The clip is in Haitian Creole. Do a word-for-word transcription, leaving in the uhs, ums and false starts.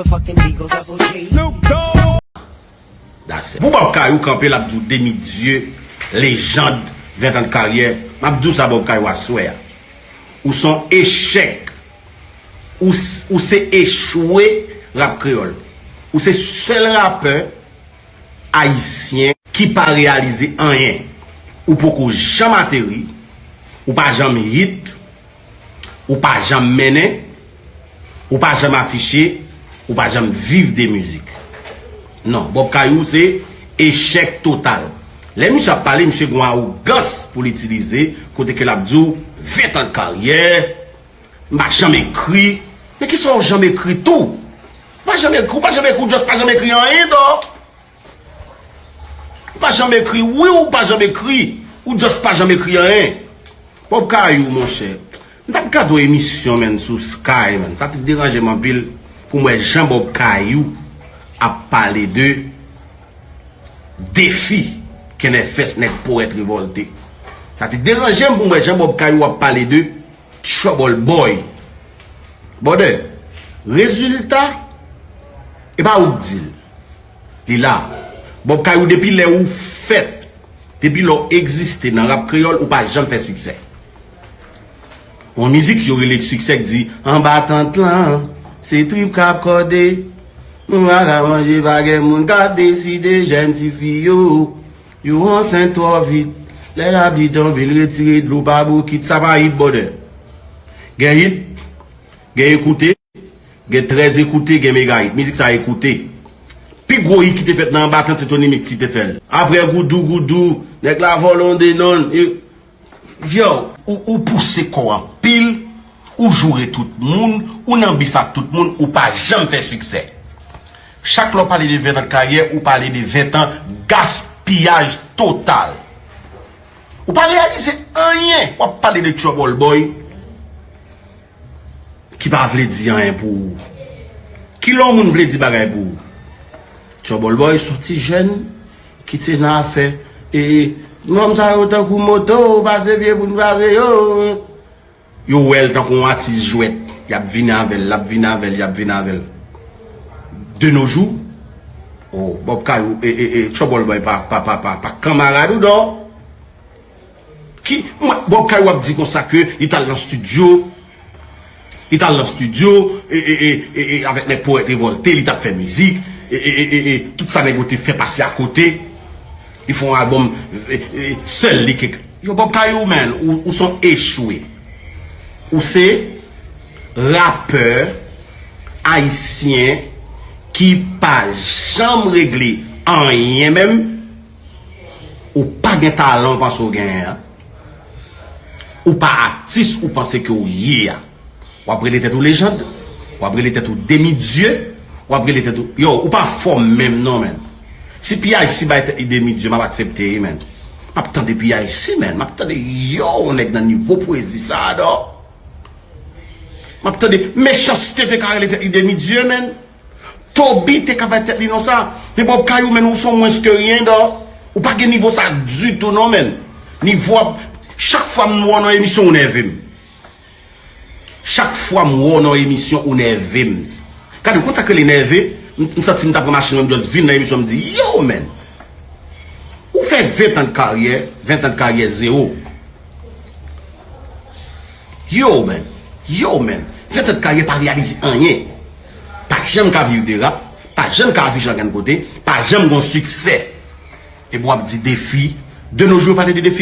Motherfucking Eagle Double G. Snoop Dogg. That's it. Pou Bob Kayou kanpe, l ap di w demi dye, lejand, ven tan de karyè. M ap di w sa, Bob Kayou, aswè a. Ou se yon echèk. Ou, s- ou se echwe rap kreyòl. Ou se sèl rapè ayisyen ki pa reyalize anyen. Ou poko janm ateri, ou pa janm hit, ou pa janm mennen, ou pa janm afiche, ou pa janm viv de mizik. Non, Bob Kayou se echèk total. Lè misye ap pale, misye gen yon awogans pou l itilize, kote ke l ap di w, ven tan de karyè, m pa janm ekri. Men kisa w janm ekri tou? Ou pa janm ekri, ou pa janm ekri, ou just pa janm ekri anyen, dò. Ou pa janm ekri, wi, ou pa janm ekri. Ou just pa janm ekri anyen. Bob Kayou, monchè. M t ap gade yon emisyon, menn, sou Sky, menn. Sa te deranje m anpil pou m wè jan Bob Kayou ap pale de Defi, Kenèfès, nèg powèt revòlte. Sa te deranje m pou m wè jan Bob Kayou ap pale de Trouble Boy. Brother, rezilta, e pa ou k di l. Li la. Bob Kayou, depi lè ou fèt, depi lè w egziste nan rap kreyòl, ou pa janm fè siksè. Yon mizik yo rele siksè k di, anba tant lan, se trip k ap kòde. Nou pa ka manje, pa gen moun k ap deside, jèn tifi yo, yo ansent twò vit. Lè lapli tonbe, l retire dlo pa bokit, sa pa hit, brother. Gen hit, gen ekoute, gen trè ekoute, gen mega hit. Mizik sa ekoute. Pi gwo hit ki te fèt nan anba tant se Tony Mix ki te fè l. Aprè Goudou Goudou, nèg la vòlonde nonn. E, yo, ou, ou pouse kò w anpil, ou joure tout moun, ou nan bif ak tout moun, ou pa janm fè siksè. Chak lè w pale de ven tan de karyè, ou pale de ven tan gaspiyaj total. Ou pa reyalize anyen. W ap pale de Trouble Boy ki pa vle di anyen pou ou. Kilè yon moun vle di bagay pou ou? Trouble Boy se yon ti jèn ki te nan afè, e, e, nonm sa yo tankou moto, pase pye pou n pase yo. Yo wè l tankou yon atis jwèt. Y ap vini avè l, l ap vini avè l, y ap vini avè l. De nos jours, oh, Bob Kayou, e, e, e, Trouble Boy pa, pa, pa, pa, pa kanmarad ou, dò. Ki, mwen, Bob Kayou ap di konsa ke li t al nan estidyo, li t al nan estidyo, e, e, e, e, e, avèk nèg powèt revòlte, li t ap fè mizik, e, e, e, e, e, tout sa nèg yo te fè pase akote, li fè yon albòm, e, e, sèl li ke, yo, Bob Kayou, man, ou, ou se yon echwe. Ou se rapè ayisyen ki pa janm regle anyen menm. Ou pa gen talan ou panse w genyen an. Ou pa atis ou panse ke w ye a. W ap rele tèt ou lejand. W ap rele tèt ou demi dye. W ap rele tèt ou, yo, ou pa fò menm non, menn. Si P I C bay tèt li demi dye, m ap aksepte, menn. M ap tande P I C, menn. M ap tande, yo, yon nèg nan nivo pwezi sa a, dò. M ap tande, Mechanste te ka rele tèt li demi dye, menn. Toby te ka bay tèt li non sa. Men Bob Kayou, menn, ou se yon mwens ke ryen, dò. Ou pa gen nivo sa ditou non, menn. Nivo ap, chak fwa m wè w nan emisyon, ou nève m. Chak fwa m wè w nan yon emisyon, ou nève m. Gade, w konn sa k rele nève? M, m santi m ta pran machin mwen, m just vin nan emisyon, m di, yo, menn! Ou fè ven tan de karyè, ven tan de karyè zewo. Yo, menn! Yo, menn! Ven tan de karyè pa reyalize anyen. Pa janm ka viv de rap, pa janm ka afiche ankenn kote, pa janm gon siksè. Epi w ap di Defi. De nos jours, yo pale de Defi.